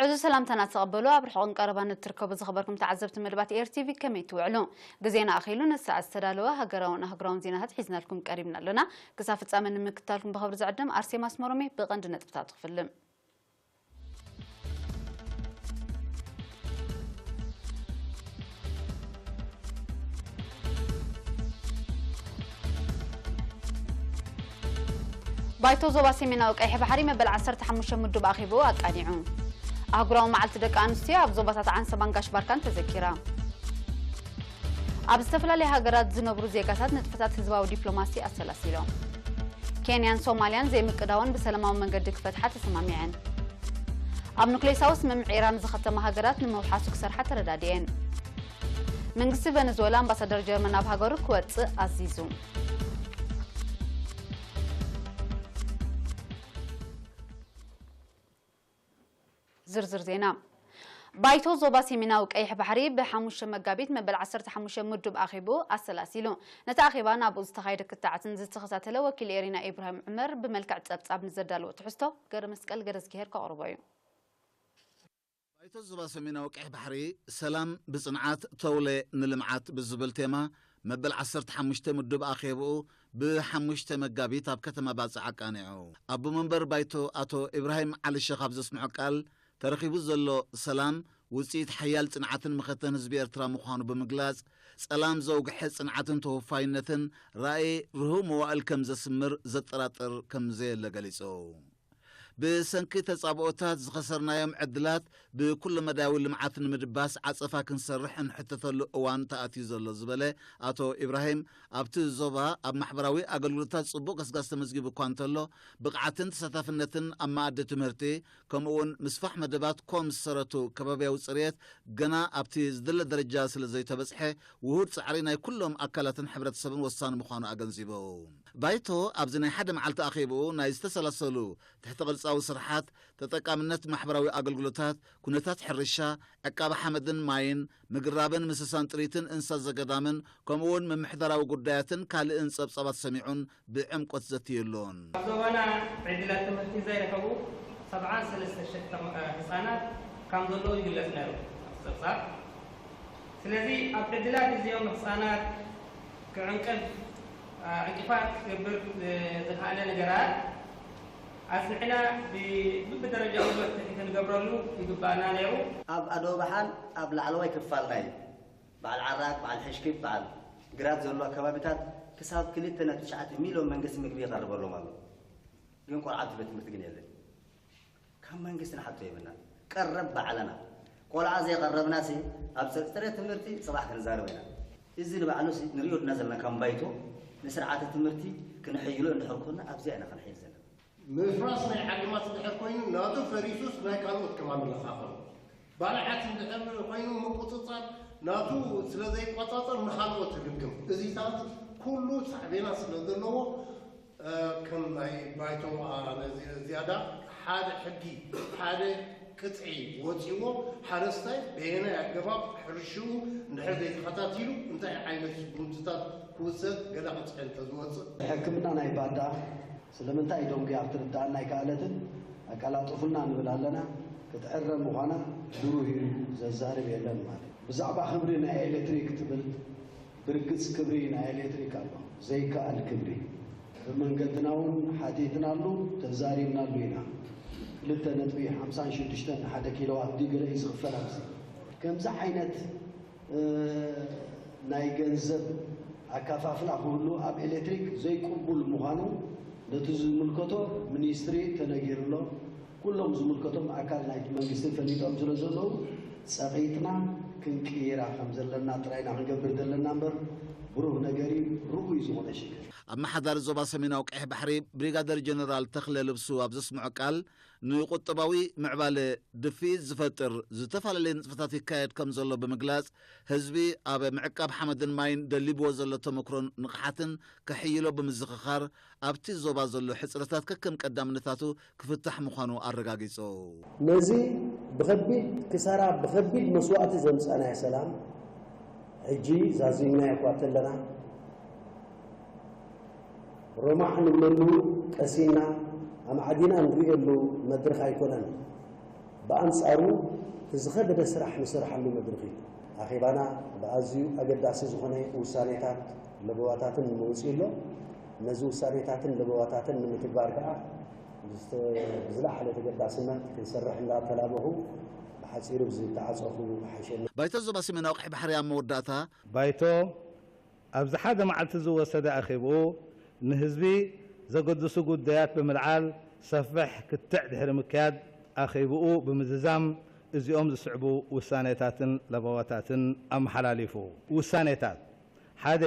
እዚ ሰላምታና ተቐበሉ። ኣብ ርሑቕን ቀረባን እትርከቡ ዝኸበርኩም ተዓዘብቲ መደባት ኤር ቲቪ ከመይ ትውዕሉ? ግዜና ኣኺሉ ነቲ ሰዓት ዝተዳለወ ሃገራውን ኣህጉራውን ዜናታት ሒዝናልኩም ቀሪብና ኣሎና። ክሳብ ፍጻመ ንምክትታልኩም ብኽብሪ ዝዕድም ኣርሴማ ኣስመሮም እየ። ብቐንዲ ነጥብታት ክፍልም። ባይቶ ዞባ ሰሜናዊ ቀይሕ ባሕሪ መበል ዓሰርተ ሓሙሽተ ምዱብ ኣኼብኡ ኣቃኒዑ። ኣህጉራዊ መዓልቲ ደቂ ኣንስትዮ ኣብ ዞባታት ዓንሰባን ጋሽ ባርካን ተዘኪራ። ኣብ ዝተፈላለያ ሃገራት ዝነብሩ ዜጋታት ንጥፈታት ህዝባዊ ዲፕሎማሲ ኣሰላሲሎም። ኬንያን ሶማልያን ዘይምቅዳወን ብሰላማዊ መንገዲ ክፈትሓ ተሰማሚዐን። ኣብ ኑክሌሳዊ ስምምዕ ኢራን ዝኸተማ ሃገራት ንምውሓሱ ክሰርሓ ተረዳዲኤን። መንግስቲ ቨነዝዌላ ኣምባሳደር ጀርመን ናብ ሃገሩ ክወጽእ ኣዚዙ። ዝርዝር ዜና። ባይቶ ዞባ ሰሜናዊ ቀይሕ ባሕሪ ብሓሙሽተ መጋቢት መበል ዓሰርተ ሓሙሽተ ምዱብ ኣኼብኡ ኣሰላሲሉ። ነቲ ኣኼባ ናብኡ ዝተኻየደ ክትዓትን ዝተኸታተለ ወኪል ኤሪና ኢብራሂም ዑመር ብመልክዕ ጸብጻብ ንዘዳለዎ ትሕዝቶ ገረ መስቀል ገረዝግሄር ከቕርቦ እዩ። ባይቶ ዞባ ሰሜናዊ ቀይሕ ባሕሪ ሰላም ብጽንዓት ተውለ ንልምዓት ብዝብል ቴማ መበል ዓሰርተ ሓሙሽተ ምዱብ ኣኼብኡ ብሓሙሽተ መጋቢት ኣብ ከተማ ባጽዕ ኣቃኒዑ። ኣቦ መንበር ባይቶ ኣቶ ኢብራሂም ዓሊ ሸኽ ኣብ ዘስምዖ ቃል፣ ተረኺቡ ዘሎ ሰላም ውጽኢት ሓያል ጽንዓትን መኸተን ህዝቢ ኤርትራ ምዃኑ ብምግላጽ፣ ጸላም ዘውግሐ ጽንዓትን ተወፋይነትን ራእይ ርሁው መዋእል ከም ዘስምር ዘጠራጥር ከም ዘየለ ገሊጹ። ብሰንኪ ተጻብኦታት ዝኸሰርናዮም ዕድላት ብኩለመዳያዊ ልምዓት ንምድባስ ዓጸፋ ክንሰርሕ እንሕተተሉ እዋን ተኣትዩ ዘሎ ዝበለ ኣቶ ኢብራሂም፣ ኣብቲ ዞባ ኣብ ማሕበራዊ ኣገልግሎታት ጽቡቕ ገስጋስ ተመዝጊቡ እኳ እንተሎ፣ ብቕዓትን ተሳታፍነትን ኣብ መኣዲ ትምህርቲ፣ ከምኡውን ምስፋሕ መደባት ኮም ዝሰረቱ ከባብያዊ ጽርየት ገና ኣብቲ ዝድለ ደረጃ ስለ ዘይተበጽሐ፣ ውሁድ ጻዕሪ ናይ ኩሎም ኣካላትን ሕብረተሰብን ወሳኒ ምዃኑ ኣገንዚቡ። ባይቶ ኣብዚ ናይ ሓደ መዓልቲ ኣኼብኡ ናይ ዝተሰላሰሉ ትሕተ ቅርጻዊ ስርሓት፣ ተጠቃምነት ማሕበራዊ ኣገልግሎታት፣ ኩነታት ሕርሻ፣ ዕቃበ ሓመድን ማይን፣ ምግራብን ምስሳን ጥሪትን እንስሳ ዘገዳምን፣ ከምኡውን ምምሕዳራዊ ጉዳያትን ካልእን ጸብጻባት ሰሚዑን ብዕምቆት ዘትየሉን። ኣብ ዞባና ዕድላት ትምህርቲ ዘይረኸቡ ሰብዓን ሰለስተ ሽሕ ተማ-፣ ህጻናት ከም ዘለዉ ይግለጽ ነይሩ ኣብቲ ጸብጻብ። ስለዚ ኣብ ዕድላት እዚኦም ህጻናት ክዕንቅፍ፣ አ፣ ዕንቅፋት ክገብር፣ እ፣ ዝኸኣለ ነገራት ኣጽኒዕና ብ-፣ ብብደረጃኡ መፍትሒ ክንገብረሉ ይግባእና ነይሩ። ኣብ ኣደባባሓን ኣብ ላዕለዋይ ክፋል ናይ በዓል ዓራግ፣ በዓል ሕሽኪብ፣ በዓል ግራት ዘሎ ከባቢታት ክሳብ ክልተ ነጥቢ ትሽዓተ ሚልዮን መንግስቲ ምግቢ ይቐርበሎም ኣሎ። ግን ቆልዓ ኣብቲ ቤት ትምህርቲ ግን የለን። ካብ መንግስቲ ንሓቶ የብልናን። ቀረብ ባዕልና ቆልዓ ዘይቐረብናሲ ኣብ ጸ-፣ ጽሬት ትምህርቲ ጽባሕ ክንዛረብ ኢና። እዚ ንባዕሉሲ ንሪኦ ድና ዘለና ከም ባይቶ ንስርዓተ ትምህርቲ ክነሐይሎ እንድሕር ኮንና ኣብዚኣ ኢና ክንሕይል ዘለና። ምፍራስ ናይ ዓድማት እንድሕር ኮይኑ ናቱ ፈሪሱስ ናይ ካልኦት ከማን ንለኻኸም። ባልዓት እንድሕር ኮይኑ ምቁጽጻር ናቱ ስለ ዘይቆጻጸር ንኻልኦት ይልግም። እዚታት ኩሉ ሳዕቤናት ስለ ዘለዎ እ፣ ከም ናይ ባይቶ፣ አ፣ ነዚ-፣ ዝያዳ ሓደ ሕጊ፣ ሓደ ቅጽዒ ወጺዎ፣ ሓረስታይ በየናይ ኣገባብ ሕርሽኡ እንድሕር ዘይተኸታቲሉ እንታይ ዓይነት ስጉምትታት ክውሰድ ገለ ቅጽዒ እንተዝወጽእ። ሕክምና ናይ ባዳ ስለምንታይ ደንጉያ ክትርድኣና ኣይከኣለትን፣ ኣቀላጥፉልና ንብል ኣለና፣ ክትዕረም ምዃና ብሩህ እዩ፣ ዘዛርብ የለን ማለት እዩ። ብዛዕባ ክብሪ ናይ ኤሌክትሪክ ትብል ብርግጽ ክብሪ ናይ ኤሌክትሪክ ኣሎ፣ ዘይከኣል ክብሪ። ብመንገድና እውን ሓቲትናሉ፣ ተዛሪብናሉ ኢና። ክልተ ነጥቢ ሓምሳን ሽዱሽተን ንሓደ ኪሎዋት ድዩ ገለ እዩ ዝኽፈል ኣብዚ። ከምዚ ዓይነት፣ እ፣ ናይ ገንዘብ ኣከፋፍላ ክህሉ ኣብ ኤሌክትሪክ ዘይቅቡል ምዃኑ ነቲ ዝምልከቶ ሚኒስትሪ ተነጊሩ ኣሎ። ኩሎም ዝምልከቶም ኣካል ናይቲ መንግስቲ ፈሊጦም ስለ ዘለዉ፣ ጸቒጥና ክንቅይራ ከም ዘለና ጥራይና ክንገብር ዘለና እምበር፣ ብሩህ ነገር እዩ፣ ርኡይ ዝኾነ ሽግር። ኣመሓዳሪ ዞባ ሰሜናዊ ቀይሕ ባሕሪ ብሪጋደር ጀነራል ተኽለ ልብሱ ኣብ ዘስምዖ ቃል፣ ንቁጠባዊ ምዕባለ ድፍኢት ዝፈጥር ዝተፈላለየ ንጥፈታት ይካየድ ከም ዘሎ ብምግላጽ፣ ህዝቢ ኣብ ምዕቃብ ሓመድን ማይን ደሊብዎ ዘሎ ተመክሮን ንቕሓትን ከሕይሎ ብምዝኽኻር፣ ኣብቲ ዞባ ዘሎ ሕጽረታት ከከም ቀዳምነታቱ ክፍታሕ ምዃኑ ኣረጋጊጹ። ነዚ ብኸቢድ ክሳራ፣ ብኸቢድ መስዋእቲ ዘምጻናዮ ሰላም፣ ሕጂ ዛዚምናዮ እኳ እንተለና፣ ሮማሕ ንብለሉ ቀሲና ኣማዕዲና ንርእየሉ መድረኽ ኣይኮነን። ብኣንጻሩ፣ እቲ ዝኸበደ ስራሕ ንሰርሓሉ መድረኽ እዩ። ኣኼባና ብኣዝዩ ኣገዳሲ ዝኾነ ውሳኔታት ለበዋታትን መውጽኢ ኣሎ። ነዚ ውሳኔታትን ለበዋታትን ንምትግባር ከኣ ብዝተ-፣ ብዝለዓለ ተገዳስነት ክንሰርሕ እንዳተላበኹ ብሓጺሩ ብዝተዓጸኹ ይሓሸኒ። ባይቶ ዞባ ሰሜናዊ ቀይሕ ባሕሪ ኣብ መወዳእታ ባይቶ ኣብዚ ሓደ መዓልቲ ዝወሰደ ኣኼብኡ ንህዝቢ ዘገድሱ ጉዳያት ብምልዓል ሰፍሕ ክትዕ ድሕሪ ምክያድ ኣኼብኡ ብምዝዛም እዚኦም ዝስዕቡ ውሳኔታትን ለበዋታትን ኣመሓላሊፉ። ውሳኔታት፣ ሓደ፣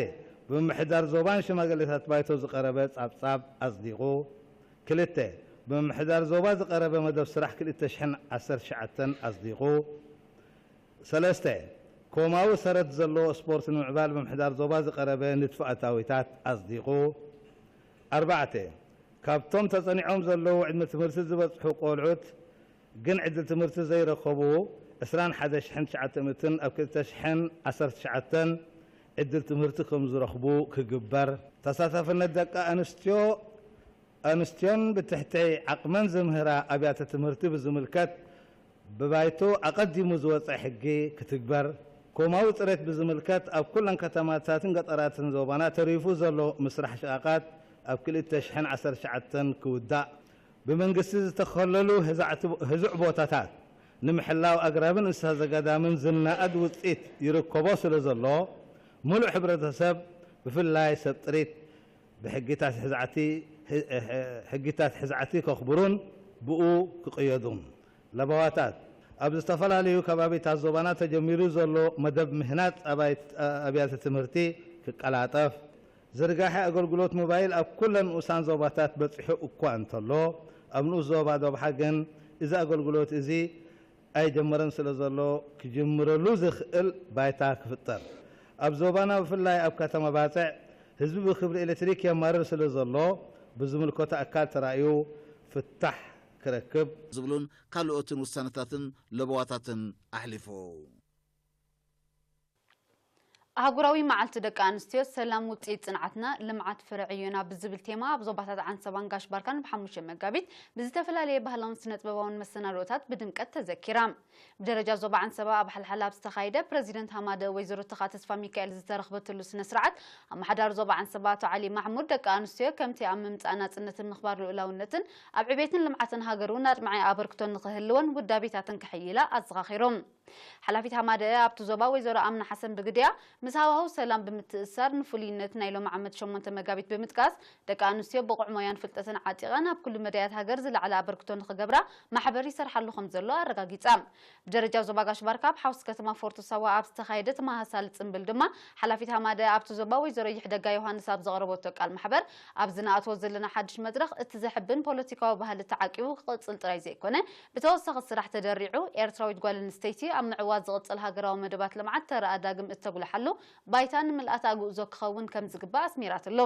ብምምሕዳር ዞባን ሽማግሌታት ባይቶ ዝቐረበ ጻብጻብ ኣጽዲቑ። ክልተ፣ ብምምሕዳር ዞባ ዝቐረበ መደብ ስራሕ ክልተ ሽሕን ዓሰርተ ትሽዓተን ኣጽዲቑ። ሰለስተ፣ ኮማዊ ሰረት ዘለዎ ስፖርት ንምዕባል ብምሕዳር ዞባ ዝቐረበ ንድፊ ኣታዊታት ኣጽዲቑ። ኣርባዕተ፣ ካብቶም ተጸኒዖም ዘለዉ ዕድመ ትምህርቲ ዝበጽሑ ቆልዑት ግን ዕድል ትምህርቲ ዘይረኸቡ ዕስራን ሓደ ሽሕን ትሽዓተ ሚእትን ኣብ ክልተ ሽሕን ዓሰርተ ትሽዓተን ዕድል ትምህርቲ ከም ዝረኽቡ ክግበር። ተሳታፍነት ደቂ ኣንስትዮ ኣንስትዮን ብትሕቲ ዓቕመን ዝምህራ ኣብያተ ትምህርቲ ብዝምልከት ብባይቶ ኣቐዲሙ ዝወጸ ሕጊ ክትግበር፣ ኮማዊ ጽሬት ብዝምልከት ኣብ ኩለን ከተማታትን ገጠራትን ዞባና ተሪፉ ዘሎ ምስራሕ ሽቓቓት ኣብ ክልተ ሽሕን ዓሰርተ ትሽዓተን ክውዳእ፣ ብመንግስቲ ዝተኸለሉ ህዛዕቲ-፣ ህዙዕ ቦታታት ንምሕላው ኣግራብን እንስሳ ዘገዳምን ዝነኣድ ውጽኢት ይርከቦ ስለ ዘሎ፣ ምሉእ ሕብረተሰብ ብፍላይ ሰብ ጥሪት ብሕጊታት ሕዝዓቲ፣ ሕጊታት ሕዝዓቲ ከኽብሩን ብኡ ክቕየዱን። ለበዋታት፣ ኣብ ዝተፈላለዩ ከባቢታት ዞባና ተጀሚሩ ዘሎ መደብ ምህናጽ ኣባይት-፣ ኣብያተ ትምህርቲ ክቀላጠፍ፣ ዝርጋሐ ኣገልግሎት ሞባይል ኣብ ኩለን ንኡሳን ዞባታት በጺሑ እኳ እንተሎ፣ ኣብ ንኡስ ዞባ ዶብሓ ግን እዚ ኣገልግሎት እዚ ኣይጀመረን ስለ ዘሎ፣ ክጅምረሉ ዝኽእል ባይታ ክፍጠር። ኣብ ዞባና ብፍላይ ኣብ ከተማ ባጽዕ ህዝቢ ብክብሪ ኤሌክትሪክ የማርር ስለ ዘሎ፣ ብዝምልከቶ ኣካል ተራእዩ ፍታሕ ክረክብ። ዝብሉን ካልኦትን ውሳነታትን ለበዋታትን ኣሕሊፉ። ኣህጉራዊ መዓልቲ ደቂ ኣንስትዮ፣ ሰላም ውጽኢት ጽንዓትና፣ ልምዓት ፍረ ዕዮና ብዝብል ቴማ ኣብ ዞባታት ዓንሰባን ጋሽ ባርካን ብ ሓሙሽተ መጋቢት ብዝተፈላለየ ባህላውን ስነ-ጥበባውን መሰናዶታት ብድምቀት ተዘኪራ። ብደረጃ ዞባ ዓንሰባ ኣብ ሓልሓላ ኣብ ዝተኻየደ ፕረዚደንት ሃማደ ወይዘሮ ተኻ ተስፋ ሚካኤል ዝተረኽበትሉ ስነ ስርዓት፣ ኣመሓዳሪ ዞባ ዓንሰባ ኣቶ ዓሊ ማሕሙድ ደቂ ኣንስትዮ ከምቲ ኣብ ምምጻእ ናጽነትን ምኽባር ልኡላውነትን ኣብ ዕቤትን ልምዓትን ሃገር እውን ኣድማዒ ኣበርክቶ ንኽህልወን ውዳቤታተን ከሕይላ ኣዘኻኺሮም። ሓላፊት ሃማደአ ኣብቲ ዞባ ወይዘሮ ኣምና ሓሰን ብግዲኣ፣ ምስ ሃዋህው ሰላም ብምትእስሳር ንፍሉይነት ናይ ሎሚ ዓመት ሸሞንተ መጋቢት ብምጥቃስ፣ ደቂ ኣንስትዮ ብቑዕ ሞያን ፍልጠትን ዓጢቐን ኣብ ኩሉ መዳያት ሃገር ዝለዓለ ኣበርክቶ ንኽገብራ ማሕበር ይሰርሓሉ ከም ዘሎ ኣረጋጊጻ። ብደረጃ ዞባ ጋሽ ባርካ ኣብ ሓውሲ ከተማ ፎርቶ ሳዋ ኣብ ዝተኻየደ ተመሳሳሊ ጽምብል ድማ፣ ሓላፊት ሃማደአ ኣብቲ ዞባ ወይዘሮ ይሕደጋ ዮሃንስ ኣብ ዘቕረበቶ ቃል ማሕበር፣ ኣብ ዝነኣትዎ ዘለና ሓድሽ መድረኽ እቲ ዘሕብን ፖለቲካዊ ባህሊ ተዓቂቡ ክቕጽል ጥራይ ዘይኮነ፣ ብተወሳኺ ስራሕ ተደሪዑ፣ ኤርትራዊት ጓል ኣንስተይቲ ኣብ ምዕዋት ዝቕጽል ሃገራዊ መደባት ልምዓት ተራኣ ዳግም እተጉልሓሉ ባይታ ንምልኣታ ጉዕዞ ክኸውን ከም ዝግባእ ኣስሚራትሉ።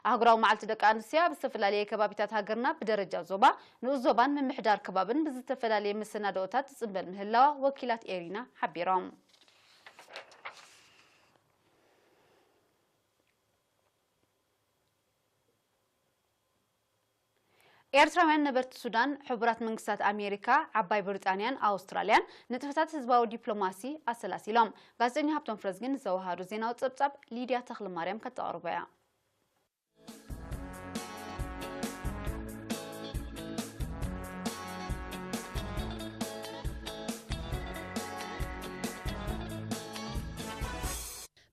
ኣህጉራዊ መዓልቲ ደቂ ኣንስትዮ ኣብ ዝተፈላለየ ከባቢታት ሃገርና ብደረጃ ዞባ፣ ንኡስ ዞባን ምምሕዳር ከባብን ብዝተፈላለየ መሰናድኦታት ትጽንበል ምህላዋ ወኪላት ኤሪና ሓቢሮም። ኤርትራውያን ነበርቲ ሱዳን፣ ሕቡራት መንግስታት ኣሜሪካ፣ ዓባይ ብሪጣንያን ኣውስትራልያን ንጥፈታት ህዝባዊ ዲፕሎማሲ ኣሰላሲሎም። ጋዜጠኛ ሃብቶም ፍረዝጊ ንዘወሃዶ ዜናዊ ጸብጻብ ሊድያ ተኽለማርያም ከተቕርቦ እያ።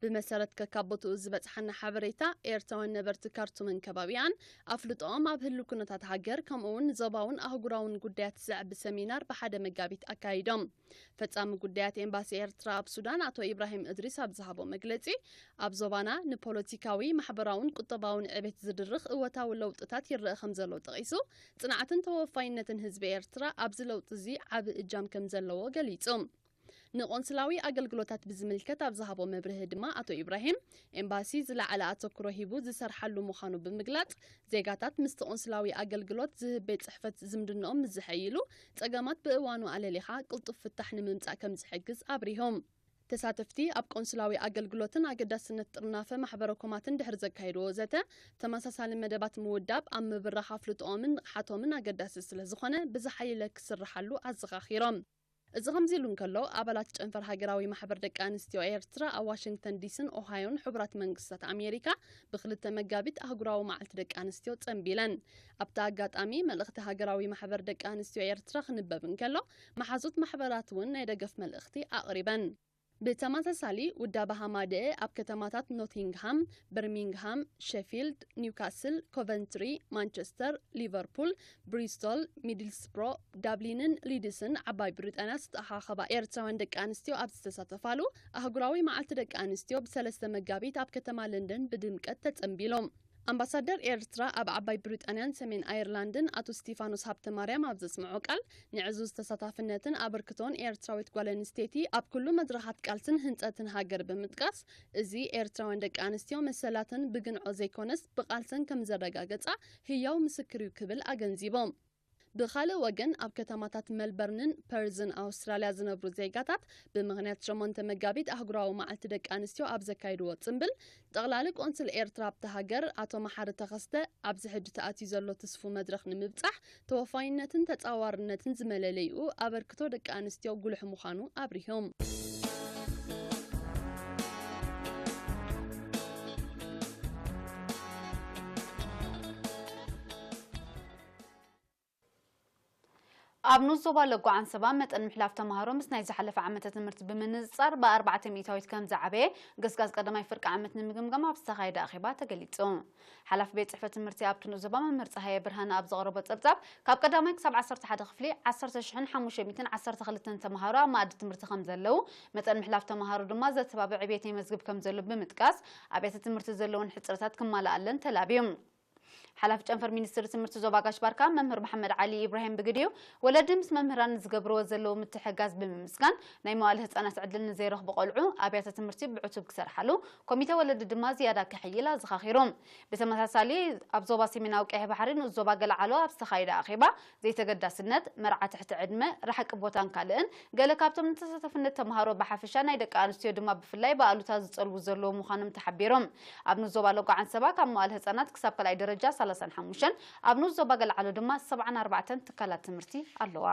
ብመሰረት ከካብ ቦትኡ ዝበጽሓና ሓበሬታ፣ ኤርትራውያን ነበርቲ ካርቱምን ከባቢኣን ኣፍልጦኦም ኣብ ህሉው ኩነታት ሃገር፣ ከምኡ'ውን ዞባውን ኣህጉራውን ጉዳያት ዘዕቢ ሰሚናር ብሓደ መጋቢት ኣካይዶም። ፈጻሚ ጉዳያት ኤምባሲ ኤርትራ ኣብ ሱዳን ኣቶ ኢብራሂም እድሪስ ኣብ ዝሃቦ መግለጺ፣ ኣብ ዞባና ንፖለቲካዊ፣ ማሕበራውን ቁጠባውን ዕቤት ዝድርኽ እወታዊ ለውጥታት ይረኣ ከም ዘሎ ጠቒሱ፣ ጽንዓትን ተወፋይነትን ህዝቢ ኤርትራ ኣብዚ ለውጢ እዚ ዓቢ እጃም ከም ዘለዎ ገሊጹ። ንቆንስላዊ ኣገልግሎታት ብዝምልከት ኣብ ዝሃቦ መብርሂ ድማ ኣቶ ኢብራሂም፣ ኤምባሲ ዝለዓለ ኣተኩሮ ሂቡ ዝሰርሓሉ ምዃኑ ብምግላጽ፣ ዜጋታት ምስቲ ቆንስላዊ ኣገልግሎት ዝህብ ቤት ጽሕፈት ዝምድንኦም ምስ ዝሐይሉ፣ ጸገማት ብእዋኑ ኣለሊኻ ቅልጡፍ ፍታሕ ንምምጻእ ከም ዝሕግዝ ኣብሪሆም። ተሳተፍቲ ኣብ ቆንስላዊ ኣገልግሎትን ኣገዳስነት ጥርናፈ ማሕበረ ኮማትን ድሕሪ ዘካየድዎ ዘተ፣ ተመሳሳሊ መደባት ምውዳብ ኣብ ምብራኽ ኣፍልጥኦምን ንቕሓቶምን ኣገዳሲ ስለ ዝኾነ ብዝሓየለ ክስርሓሉ ኣዘኻኺሮም። እዚ ከምዚ ኢሉ እንከሎ፣ ኣባላት ጨንፈር ሃገራዊ ማሕበር ደቂ ኣንስትዮ ኤርትራ ኣብ ዋሽንግተን ዲስን ኦሃዮን ሕቡራት መንግስታት ኣሜሪካ ብክልተ መጋቢት ኣህጉራዊ መዓልቲ ደቂ ኣንስትዮ ጸንቢለን። ኣብቲ ኣጋጣሚ፣ መልእኽቲ ሃገራዊ ማሕበር ደቂ ኣንስትዮ ኤርትራ ክንበብ እንከሎ፣ መሓዙት ማሕበራት እውን ናይ ደገፍ መልእኽቲ ኣቕሪበን። ብተመሳሳሊ፣ ውዳበ ሃማደኤ ኣብ ከተማታት ኖቲንግሃም፣ በርሚንግሃም፣ ሸፊልድ፣ ኒውካስል፣ ኮቨንትሪ፣ ማንቸስተር፣ ሊቨርፑል፣ ብሪስቶል፣ ሚድልስብሮ፣ ዳብሊንን ሊድስን ዓባይ ብሪጣንያ ዝተኣኻኸባ ኤርትራውያን ደቂ ኣንስትዮ ኣብ ዝተሳተፋሉ፣ ኣህጉራዊ መዓልቲ ደቂ ኣንስትዮ ብሰለስተ መጋቢት ኣብ ከተማ ለንደን ብድምቀት ተጸንቢሎም። ኣምባሳደር ኤርትራ ኣብ ዓባይ ብሪጣንያን ሰሜን ኣየርላንድን ኣቶ ስቲፋኖስ ሃብተማርያም ኣብ ዘስምዖ ቃል፣ ንዕዙዝ ተሳታፍነትን ኣበርክቶን ኤርትራዊት ጓል ኣንስተይቲ ኣብ ኩሉ መድረኻት ቃልስን ህንጸትን ሃገር ብምጥቃስ፣ እዚ ኤርትራውያን ደቂ ኣንስትዮ መሰላተን ብግንዖ ዘይኮነስ ብቃልሰን ከም ዘረጋገጻ ህያው ምስክር እዩ ክብል ኣገንዚቦም። ብኻልእ ወገን፣ ኣብ ከተማታት መልበርንን ፐርዝን ኣውስትራልያ ዝነብሩ ዜጋታት ብምኽንያት ሸሞንተ መጋቢት ኣህጉራዊ መዓልቲ ደቂ ኣንስትዮ ኣብ ዘካይድዎ ጽምብል፣ ጠቕላሊ ቆንስል ኤርትራ ኣብታ ሃገር ኣቶ መሓሪ ተኸስተ፣ ኣብዚ ሕጂ ተኣትዩ ዘሎ ትስፉ መድረኽ ንምብጻሕ ተወፋይነትን ተጻዋርነትን ዝመለለይኡ ኣበርክቶ ደቂ ኣንስትዮ ጉሉሕ ምዃኑ ኣብሪሆም። ኣብ ንኡስ ዞባ ለጎ ዓንሰባ መጠን ምሕላፍ ተምሃሮ ምስ ናይ ዝሓለፈ ዓመተ ትምህርቲ ብምንጽጻር ብኣርባዕተ ሚእታዊት ከም ዝዓበየ ገስጋስ ቀዳማይ ፍርቂ ዓመት ንምግምጋም ኣብ ዝተኻየደ ኣኼባ ተገሊጹ። ሓላፊ ቤት ጽሕፈት ትምህርቲ ኣብቲ ንኡስ ዞባ መምህር ጸሃየ ብርሃነ ኣብ ዘቕረቦ ጸብጻብ፣ ካብ ቀዳማይ ክሳብ ዓሰርተ ሓደ ክፍሊ ዓሰርተ ሽሕን ሓሙሽተ ሚእትን ዓሰርተ ክልተን ተምሃሮ ኣብ መኣዲ ትምህርቲ ከም ዘለዉ፣ መጠን ምሕላፍ ተምሃሮ ድማ ዘተባብዕ ዕብየት የመዝግብ ከም ዘሎ ብምጥቃስ፣ ኣብያተ ትምህርቲ ዘለወን ሕጽረታት ክማልኣለን ተላብዩ። ሓላፊ ጨንፈር ሚኒስትሪ ትምህርቲ ዞባ ጋሽ ባርካ መምህር መሓመድ ዓሊ ኢብራሂም ብግዲኡ፣ ወለዲ ምስ መምህራን ንዝገብርዎ ዘለዉ ምትሕጋዝ ብምምስጋን፣ ናይ መዋእለ ህጻናት ዕድል ንዘይረኽቡ ቆልዑ ኣብያተ ትምህርቲ ብዕቱብ ክሰርሓሉ፣ ኮሚተ ወለዲ ድማ ዝያዳ ከሕይል ኣዘኻኺሩ። ብተመሳሳሊ፣ ኣብ ዞባ ሰሜናዊ ቀይሕ ባሕሪ ንኡስ ዞባ ገለዓሎ ኣብ ዝተኻየደ ኣኼባ፣ ዘይተገዳስነት፣ መርዓ ትሕቲ ዕድመ፣ ራሕቂ ቦታን ካልእን፣ ገለ ካብቶም ንተሳታፍነት ተምሃሮ ብሓፈሻ ናይ ደቂ ኣንስትዮ ድማ ብፍላይ ብኣሉታ ዝጸልዉ ዘለዉ ምዃኖም ተሓቢሮም። ኣብ ንኡስ ዞባ ለጎ ዓንሰባ ካብ መዋእለ ህጻናት ክሳብ ካልኣይ ደረጃ ሰላሳን ሓሙሽተን፣ ኣብ ንኡስ ዞባ ገለዓሎ ድማ ሰብዓን ኣርባዕተን ትካላት ትምህርቲ ኣለዋ።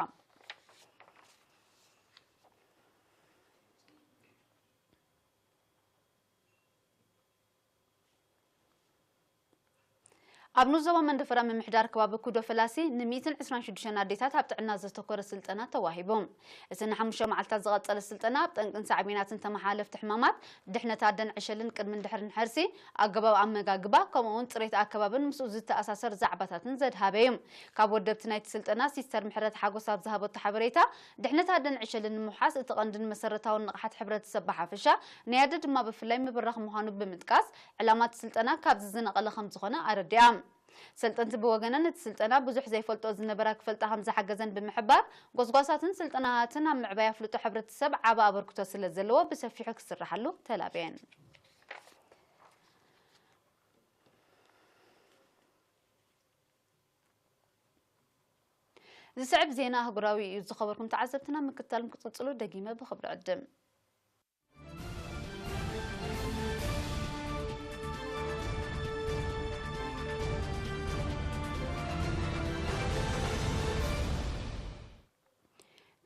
ኣብ ንኡስ ዞባ መንደፈራ ምምሕዳር ከባቢ ኩዶ ፈላሲ ን ሚእትን ዕስራን ሽዱሽተን ኣዴታት ኣብ ጥዕና ዘተኮረ ስልጠና ተዋሂቡ። እቲ ንሓሙሽተ መዓልታት ዝቐጸለ ስልጠና ኣብ ጠንቅን ሳዕቤናትን ተመሓላለፍቲ ሕማማት፣ ድሕነት ኣደን ዕሸልን ቅድምን ድሕርን ሕርሲ፣ ኣገባብ ኣመጋግባ፣ ከምኡ እውን ጽሬት ኣከባብን ምስኡ ዝተኣሳሰር ዛዕባታትን ዘድሃበ እዩ። ካብ ወደብቲ ናይቲ ስልጠና ሲስተር ምሕረት ሓጎስ ኣብ ዝሃበቶ ሓበሬታ፣ ድሕነት ኣደን ዕሸልን ንምውሓስ እቲ ቀንድን መሰረታውን ንቕሓት ሕብረተሰብ ብሓፈሻ፣ ናይ ኣደ ድማ ብፍላይ ምብራኽ ምዃኑ ብምጥቃስ፣ ዕላማ እቲ ስልጠና ካብዚ ዝነቐለ ከም ዝኾነ ኣረዲኣ። ሰልጠንቲ ብወገነን፣ እቲ ስልጠና ብዙሕ ዘይፈልጦ ዝነበራ ክፈልጣ ከም ዝሓገዘን ብምሕባር፣ ጎስጓሳትን ስልጠናታትን ኣብ ምዕባይ ኣፍልጦ ሕብረተሰብ ዓቢ ኣበርክቶ ስለ ዘለዎ ብሰፊሑ ክስርሓሉ ተላብየን። ዝስዕብ ዜና ኣህጉራዊ እዩ። ዝኸበርኩም ተዓዘብትና፣ ምክትታልኩም ክትቅጽሉ ደጊመ ብኽብሪ ዕድም።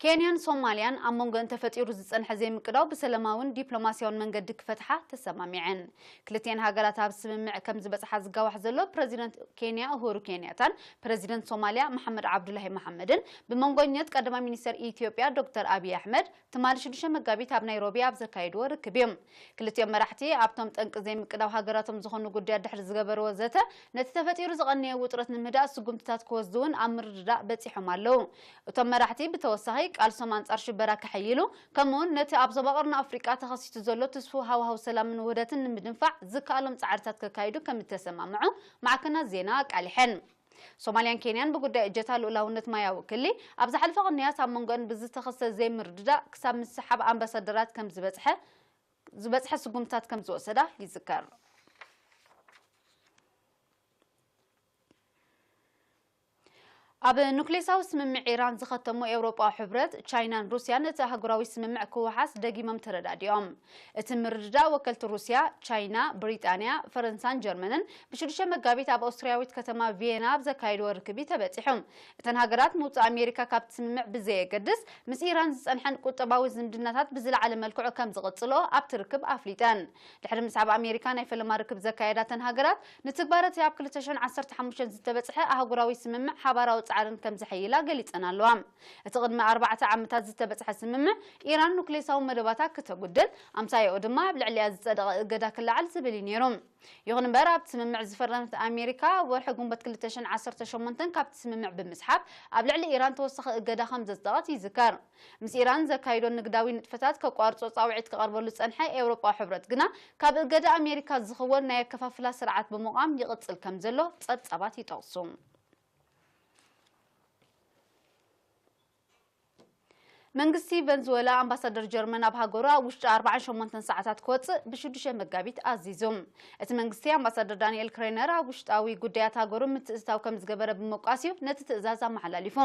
ኬንያን ሶማልያን ኣብ መንጎአን ተፈጢሩ ዝጸንሐ ዘይምቅዳው ብሰላማውን ዲፕሎማስያውን መንገዲ ክፈትሓ ተሰማሚዐን። ክልቲአን ሃገራት ኣብ ስምምዕ ከም ዝበጽሓ ዝጋዋሕ ዘሎ ፕረዚደንት ኬንያ ኡሁሩ ኬንያታን ፕረዚደንት ሶማልያ መሓመድ ዓብዱላሂ መሓመድን ብመንጎኛት ቀዳማይ ሚኒስተር ኢትዮጵያ ዶክተር ኣብይ ኣሕመድ ትማሊ ሽዱሽተ መጋቢት ኣብ ናይሮቢ ኣብ ዘካየድዎ ርክብ እዩ። ክልቲኦም መራሕቲ ኣብቶም ጠንቂ ዘይምቅዳው ሃገራቶም ዝኾኑ ጉዳያት ድሕሪ ዝገበርዎ ዘተ፣ ነቲ ተፈጢሩ ዝቐነየ ውጥረት ንምህዳእ ስጉምትታት ክወስዱ እውን ኣብ ምርድዳእ በጺሖም ኣለዉ። እቶም መራሕቲ ብተወሳኺ ቃልሶም ኣንጻር ሽበራ ከሐይሉ፣ ከምኡውን ነቲ ኣብ ዞባ ቀርኒ ኣፍሪቃ ተኸሲቱ ዘሎ ትስፉው ሃዋህው ሰላምን ውህደትን ንምድንፋዕ ዝከኣሎም ጻዕርታት ከካይዱ ከም እተሰማምዑ ማዕከናት ዜና ኣቃሊሐን። ሶማልያን ኬንያን ብጉዳይ እጀታ ልኡላውነት ማያዊ ክሊ ኣብ ዝሓለፈ ቅንያት ኣብ መንጎአን ብዝተኸስተ ዘይምርድዳእ ክሳብ ምስሓብ ኣምባሳደራት ከም ዝበጽሐ ዝበጽሐ ስጉምትታት ከም ዝወሰዳ ይዝከር። ኣብ ኑክሌሳዊ ስምምዕ ኢራን ዝኸተሙ ኤውሮጳዊ ሕብረት፣ ቻይናን ሩስያን እቲ ኣህጉራዊ ስምምዕ ክወሓስ ደጊሞም ተረዳዲኦም። እቲ ምርድዳእ ወከልቲ ሩስያ፣ ቻይና፣ ብሪጣንያ፣ ፈረንሳን ጀርመንን ብሽዱሽተ መጋቢት ኣብ ኣውስትርያዊት ከተማ ቪየና ኣብ ዘካየድዎ ርክብ እዩ ተበጺሑ። እተን ሃገራት ምውጻእ ኣሜሪካ ካብቲ ስምምዕ ብዘየገድስ፣ ምስ ኢራን ዝጸንሐን ቁጠባዊ ዝምድናታት ብዝለዓለ መልክዑ ከም ዝቕጽሎ ኣብቲ ርክብ ኣፍሊጠን። ድሕሪ ምስዓብ ኣሜሪካ ናይ ፈለማ ርክብ ዘካየዳ እተን ሃገራት፣ ንትግባረ እቲ ኣብ ክልተ ሽሕን ዓሰርተ ሓሙሽተን ዝተበጽሐ ኣህጉራዊ ስምምዕ ሓባራዊ ጻዕርን ከም ዘሐይላ ገሊጸን ኣለዋ። እቲ ቅድሚ ኣርባዕተ ዓመታት ዝተበጽሐ ስምምዕ፣ ኢራን ኑክሌሳዊ መደባታ ክተጉድል፣ ኣምሳያኡ ድማ ኣብ ልዕሊኣ ዝጸደቐ እገዳ ክለዓል ዝብል እዩ ነይሩ። ይኹን እምበር፣ ኣብቲ ስምምዕ ዝፈረመት ኣሜሪካ፣ ኣብ ወርሒ ግንቦት ክልተ ሽሕን ዓሰርተ ሸሞንተን ካብቲ ስምምዕ ብምስሓብ፣ ኣብ ልዕሊ ኢራን ተወሳኺ እገዳ ከም ዘጽደቐት ይዝከር። ምስ ኢራን ዘካይዶ ንግዳዊ ንጥፈታት ከቋርጾ ጻውዒት ክቐርበሉ ዝጸንሐ ኤውሮጳዊ ሕብረት ግና፣ ካብ እገዳ ኣሜሪካ ዝኽወል ናይ ኣከፋፍላ ስርዓት ብምቋም ይቕጽል ከም ዘሎ ጸብጻባት ይጠቕሱ። መንግስቲ ቨንዙዌላ ኣምባሳደር ጀርመን ኣብ ሃገሩ ኣብ ውሽጢ ኣርባዓን ሸሞንተን ሰዓታት ክወጽእ ብሽዱሽተ መጋቢት ኣዚዙ። እቲ መንግስቲ ኣምባሳደር ዳንኤል ክሬነር ኣብ ውሽጣዊ ጉዳያት ሃገሩ ምትእትታው ከም ዝገበረ ብምውቃስ እዩ ነቲ ትእዛዝ ኣመሓላሊፉ።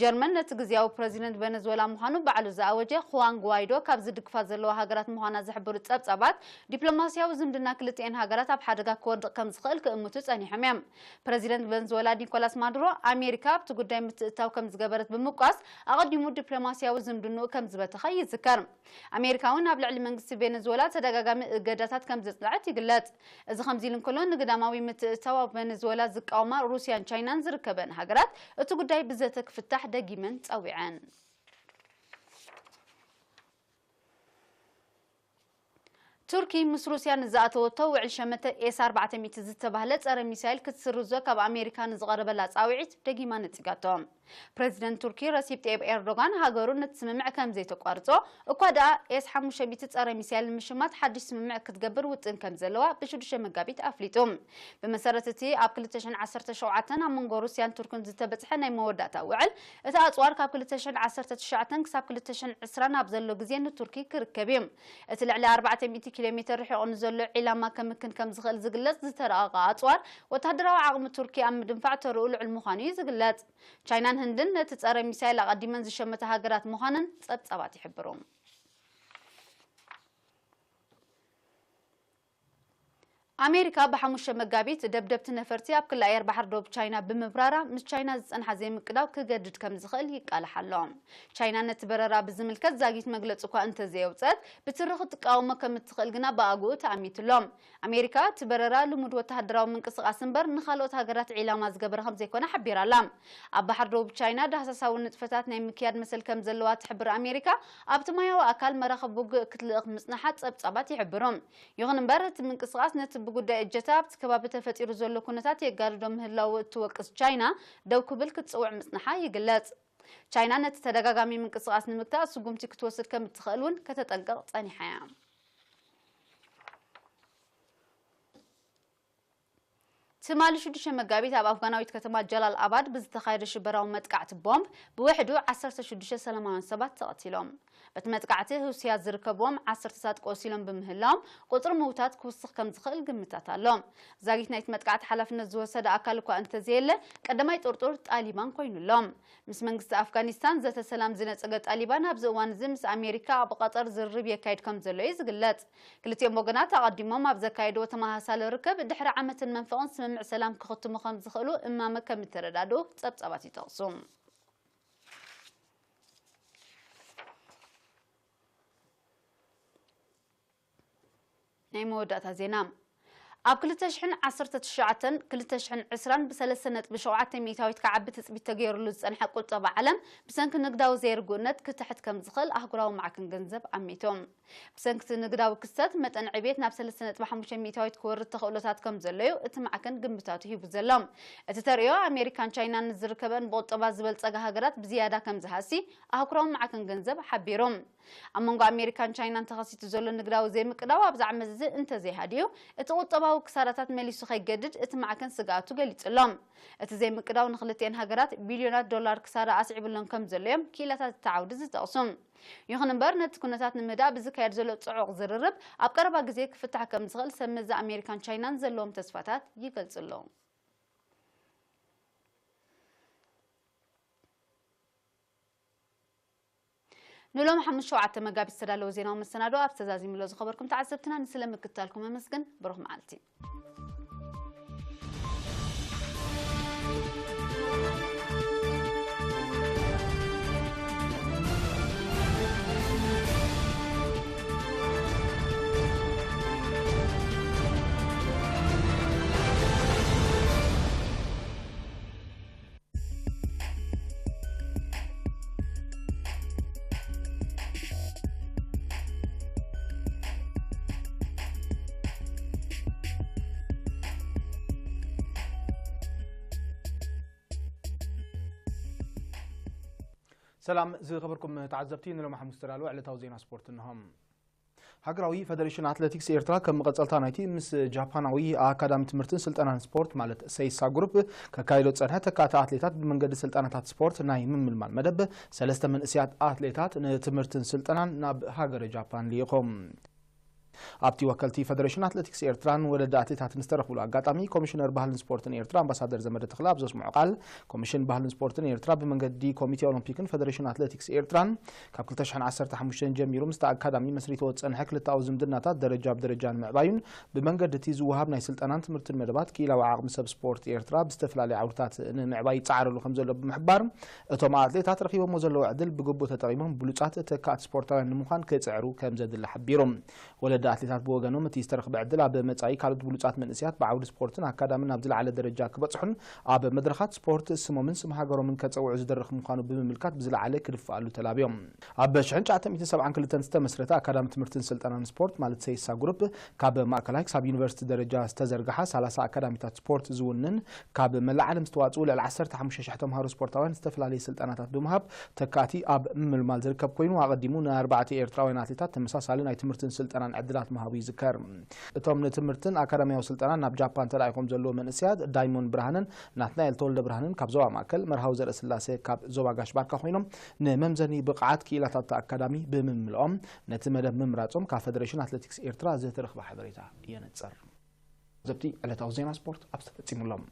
ጀርመን ነቲ ግዝያዊ ፕረዚደንት ቨነዝዌላ ምዃኑ ባዕሉ ዝኣወጀ ኹዋን ጉዋይዶ ካብ ዝድግፋ ዘለዋ ሃገራት ምዃና ዝሕብሩ ጸብጻባት፣ ዲፕሎማስያዊ ዝምድና ክልቲኤን ሃገራት ኣብ ሓደጋ ክወድቕ ከም ዝኽእል ክእምቱ ጸኒሖም እዮም። ፕረዚደንት ቨንዝዌላ ኒኮላስ ማዱሮ፣ ኣሜሪካ ኣብቲ ጉዳይ ምትእትታው ከም ዝገበረት ብምውቃስ፣ ኣቐዲሙ ዲፕሎማስያዊ ዝምድንኡ ከም ዝበተኸ ይዝከር። ኣሜሪካ እውን ኣብ ልዕሊ መንግስቲ ቬነዝዌላ ተደጋጋሚ እገዳታት ከም ዘጽንዐት ይግለጽ። እዚ ከምዚ ኢሉ እንከሎ፣ ንግዳማዊ ምትእትታው ኣብ ቬነዝዌላ ዝቃወማ ሩስያን ቻይናን ዝርከበን ሃገራት፣ እቲ ጉዳይ ብዘተ ክፍታሕ ደጊመን ጸዊዐን። ቱርኪ ምስ ሩስያ ንዝኣተወቶ ውዕል ሸመተ ኤስ ኣርባዕተ ሚእቲ ዝተባህለ ጸረ ሚሳይል ክትስርዞ ካብ ኣሜሪካ ንዝቐረበላ ጻውዒት ደጊማ ነጺጋቶ። ፕረዚደንት ቱርኪ ረሲፕ ጠይብ ኤርዶጋን፣ ሃገሩ ነቲ ስምምዕ ከም ዘይተቋርጾ፣ እኳ ደኣ ኤስ ሓሙሽተ ሚእቲ ጸረ ሚሳይል ንምሽማት ሓድሽ ስምምዕ ክትገብር ውጥን ከም ዘለዋ ብሽዱሽተ መጋቢት ኣፍሊጡ። ብመሰረት እቲ ኣብ ክልተ ሽሕን ዓሰርተ ሸውዓተን ኣብ መንጎ ሩስያን ቱርክን ዝተበጽሐ ናይ መወዳእታ ውዕል፣ እቲ ኣጽዋር ካብ ክልተ ሽሕን ዓሰርተ ትሽዓተን ክሳብ ክልተ ሽሕን ዕስራን ኣብ ዘሎ ግዜ ንቱርኪ ክርከብ እዩ። እቲ ልዕሊ ኣርባዕተ ሚእቲ ኪሎ ሜተር ርሒቑ ንዘሎ ዒላማ ከምክን ከም ዝኽእል ዝግለጽ ዝተረቐቐ ኣጽዋር፣ ወተሃደራዊ ዓቕሚ ቱርኪ ኣብ ምድንፋዕ ተርኡ ልዑል ምዃኑ እዩ ዝግለጽ። ቻይናን ህንድን ነቲ ጸረ ሚሳይል ኣቐዲመን ዝሸመታ ሃገራት ምዃነን ጸብጻባት ይሕብሩ። ኣሜሪካ ብሓሙሽተ መጋቢት ደብደብቲ ነፈርቲ ኣብ ክሊ ኣየር ባሕሪ ደቡብ ቻይና ብምብራራ፣ ምስ ቻይና ዝጸንሓ ዘይምቅዳው ክገድድ ከም ዝኽእል ይቃላሕ ኣሎ። ቻይና ነቲ በረራ ብዝምልከት ዛጊት መግለጺ እኳ እንተዘየውጸት፣ ብትሪ ክትቃወሞ ከም እትኽእል ግና ብኣግኡ ተኣሚቱ ኣሎ። ኣሜሪካ እቲ በረራ ልሙድ ወተሃደራዊ ምንቅስቓስ እምበር ንኻልኦት ሃገራት ዒላማ ዝገበረ ከም ዘይኮነ ሓቢራ ኣላ። ኣብ ባሕሪ ደቡብ ቻይና ዳህሳሳዊ ንጥፈታት ናይ ምክያድ መሰል ከም ዘለዋ ትሕብር ኣሜሪካ፣ ኣብቲ ማያዊ ኣካል መራኽብ ውግእ ክትልእኽ ምጽንሓ ጸብጻባት ይሕብሩ። ይኹን እምበር፣ እቲ ምንቅስቓስ ነቲ ብጉዳይ እጀታ ኣብቲ ከባቢ ተፈጢሩ ዘሎ ኩነታት የጋድዶ ምህላዉ እትወቅስ ቻይና፣ ደው ክብል ክትጽውዕ ምጽንሓ ይግለጽ። ቻይና ነቲ ተደጋጋሚ ምንቅስቓስ ንምግታእ ስጉምቲ ክትወስድ ከም እትኽእል እውን ከተጠንቅቕ ጸኒሓ እያ። ትማሊ ሽዱሽተ መጋቢት ኣብ ኣፍጋናዊት ከተማ ጀላል ኣባድ ብዝተኻየደ ሽበራዊ መጥቃዕቲ ቦምብ ብውሕዱ ዓሰርተ ሽዱሽተ ሰላማውያን ሰባት ተቐቲሎም። በቲ መጥቃዕቲ ሩስያ ዝርከብዎም ዓሰርተታት ቆሲሎም ብምህላዎም፣ ቁጽሪ ምውታት ክውስኽ ከም ዝኽእል ግምታት ኣሎ። ዛጊት ናይቲ መጥቃዕቲ ሓላፍነት ዝወሰደ ኣካል እኳ እንተዘየለ፣ ቀዳማይ ጥርጡር ጣሊባን ኮይኑ ኣሎ። ምስ መንግስቲ ኣፍጋኒስታን ዘተ ሰላም ዝነጸገ ጣሊባን፣ ኣብዚ እዋን እዚ ምስ ኣሜሪካ ኣብ ቐጠር ዝርርብ የካይድ ከም ዘሎ እዩ ዝግለጽ። ክልቲኦም ወገናት ኣቐዲሞም ኣብ ዘካየድዎ ተመሳሳሊ ርክብ፣ ድሕሪ ዓመትን መንፈቕን ስምምዕ ሰላም ክኽትሙ ከም ዝኽእሉ እማመ ከም እተረዳድኡ ጸብጻባት ይጠቕሱ። ናይ መወዳእታ ዜና። ኣብ ክልተ ሽሕን ዓሰርተ ትሽዓተን ክልተ ሽሕን ዕስራን ብሰለስተ ነጥቢ ሸውዓተ ሚእታዊት ክዓቢ ትጽቢት ተገይሩሉ ዝጸንሐ ቁጠባ ዓለም፣ ብሰንኪ ንግዳዊ ዘይርጉእነት ክትሕት ከም ዝኽእል ኣህጉራዊ ማዕከን ገንዘብ ኣሚቱ። ብሰንኪ እቲ ንግዳዊ ክስተት፣ መጠን ዕብየት ናብ ሰለስተ ነጥቢ ሓሙሽተ ሚእታዊት ክወርድ ተኽእሎታት ከም ዘሎ እዩ እቲ ማዕከን ግምታቱ ሂቡ ዘሎ። እቲ ተርእዮ፣ ኣሜሪካን ቻይናን ንዝርከበን ብቁጠባ ዝበልጸጋ ሃገራት ብዝያዳ ከም ዝሃሲ ኣህጉራዊ ማዕከን ገንዘብ ሓቢሩ። ኣብ መንጎ ኣሜሪካን ቻይናን ተኸሲቱ ዘሎ ንግዳዊ ዘይምቅዳው ኣብዚ ዓመት እዚ እንተዘይሃድዩ፣ እቲ ቁጠባዊ ክሳራታት መሊሱ ከይገድድ እቲ ማዕከን ስግኣቱ ገሊጹ ኣሎ። እቲ ዘይምቅዳው ንክልቲኤን ሃገራት ቢልዮናት ዶላር ክሳራ ኣስዒቡለን ከም ዘሎ እዮም ክኢላታት እቲ ዓውዲ ዝጠቕሱ። ይኹን እምበር፣ ነቲ ኩነታት ንምህዳእ ብዝካየድ ዘሎ ጽዑቕ ዝርርብ፣ ኣብ ቀረባ ግዜ ክፍታሕ ከም ዝኽእል ሰብ መዚ ኣሜሪካን ቻይናን ዘለዎም ተስፋታት ይገልጹ ኣለዉ። ንሎም ሓሙሽተ ሸውዓተ መጋቢት ዝተዳለወ ዜናዊ መሰናዶ ኣብ ተዛዚምሎ ዝኸበርኩም ተዓዘብትና ንስለ ምክታልኩም ኣመስግን። ብሩኽ መዓልቲ። ሰላም ዝኸበርኩም ተዓዘብቲ፣ ንሎም ሓሙስ ዝተዳለወ ዕለታዊ ዜና ስፖርት እንሆም። ሃገራዊ ፈደሬሽን ኣትሌቲክስ ኤርትራ ከም መቐጸልታ ናይቲ ምስ ጃፓናዊ ኣካዳሚ ትምህርትን ስልጠናን ስፖርት ማለት ሰይሳ ግሩፕ ከካይዶ ጸንሐ ተካእቲ ኣትሌታት ብመንገዲ ስልጠናታት ስፖርት ናይ ምምልማል መደብ ሰለስተ መንእስያት ኣትሌታት ንትምህርትን ስልጠናን ናብ ሃገረ ጃፓን ልኢኾም። ኣብቲ ወከልቲ ፈደሬሽን ኣትሌቲክስ ኤርትራን ወለዲ ኣትሌታትን ዝተረኽብሉ ኣጋጣሚ ኮሚሽነር ባህልን ስፖርትን ኤርትራ ኣምባሳደር ዘመደ ተኽለ ኣብ ዘስምዖ ቃል፣ ኮሚሽን ባህልን ስፖርትን ኤርትራ ብመንገዲ ኮሚቴ ኦሎምፒክን ፈደሬሽን ኣትሌቲክስ ኤርትራን ካብ ክልተ ሽሕን ዓሰርተ ሓሙሽተን ጀሚሩ ምስቲ ኣካዳሚ መስሪትዎ ዝጸንሐ ክልተኣዊ ዝምድናታት ደረጃ ብደረጃ ንምዕባዩን ብመንገዲ እቲ ዝወሃብ ናይ ስልጠናን ትምህርትን መደባት ክኢላዊ ዓቕሚ ሰብ ስፖርት ኤርትራ ብዝተፈላለየ ዓውድታት ንምዕባይ ይጸዓረሉ ከም ዘሎ ብምሕባር፣ እቶም ኣትሌታት ረኺቦሞ ዘለዉ ዕድል ብግቡእ ተጠቒሞም ብሉጻት ተካእቲ ስፖርታውያን ንምዃን ክጽዕሩ ከም ዘድሊ ሓቢሩ። ወለዲ ኣትሌታት ብወገኖም እቲ ዝተረኽበ ዕድል ኣብ መጻኢ ካልኦት ብሉጻት መንእስያት ብዓውዲ ስፖርትን ኣካዳምን ናብ ዝለዓለ ደረጃ ክበጽሑን ኣብ መድረኻት ስፖርት ስሞምን ስም ሃገሮምን ከጸውዑ ዝደርኽ ምዃኑ ብምምልካት ብዝለዓለ ክድፍኣሉ ተላብዮም። ኣብ ሽሕን ትሽዓተ ሚእትን ሰብዓን ክልተን ዝተመስረተ ኣካዳሚ ትምህርትን ስልጠናን ስፖርት ማለት ሰይሳ ግሩፕ ካብ ማእከላይ ክሳብ ዩኒቨርሲቲ ደረጃ ዝተዘርግሓ ሰላሳ ኣካዳሚታት ስፖርት ዝውንን ካብ መላእ ዓለም ዝተዋጽኡ ልዕሊ ዓሰርተ ሓሙሽተ ሽሕ ተምሃሮ ስፖርታውያን ዝተፈላለየ ስልጠናታት ብምሃብ ተካእቲ ኣብ ምምልማል ዝርከብ ኮይኑ ኣቐዲሙ ንኣርባዕተ ኤርትራውያን ኣትሌታት ተመሳሳሊ ናይ ትምህርትን ስልጠናን ዕድላት ምሃቡ ይዝከር። እቶም ንትምህርትን ኣካዳሚያዊ ስልጠናን ናብ ጃፓን ተላኢኾም ዘለዉ መንእስያት ዳይሞንድ ብርሃንን ናትናኤል ተወልደ ብርሃንን ካብ ዞባ ማእከል፣ መርሃዊ ዘርእስላሴ ካብ ዞባ ጋሽ ባርካ ኮይኖም ንመምዘኒ ብቕዓት ክኢላታት ኣካዳሚ ብምምልኦም ነቲ መደብ ምምራጾም ካብ ፈደሬሽን ኣትሌቲክስ ኤርትራ ዝተረኽበ ሓበሬታ የነጽር። ዘብቲ ዕለታዊ ዜና ስፖርት ኣብ ዝተፈጺሙሎም።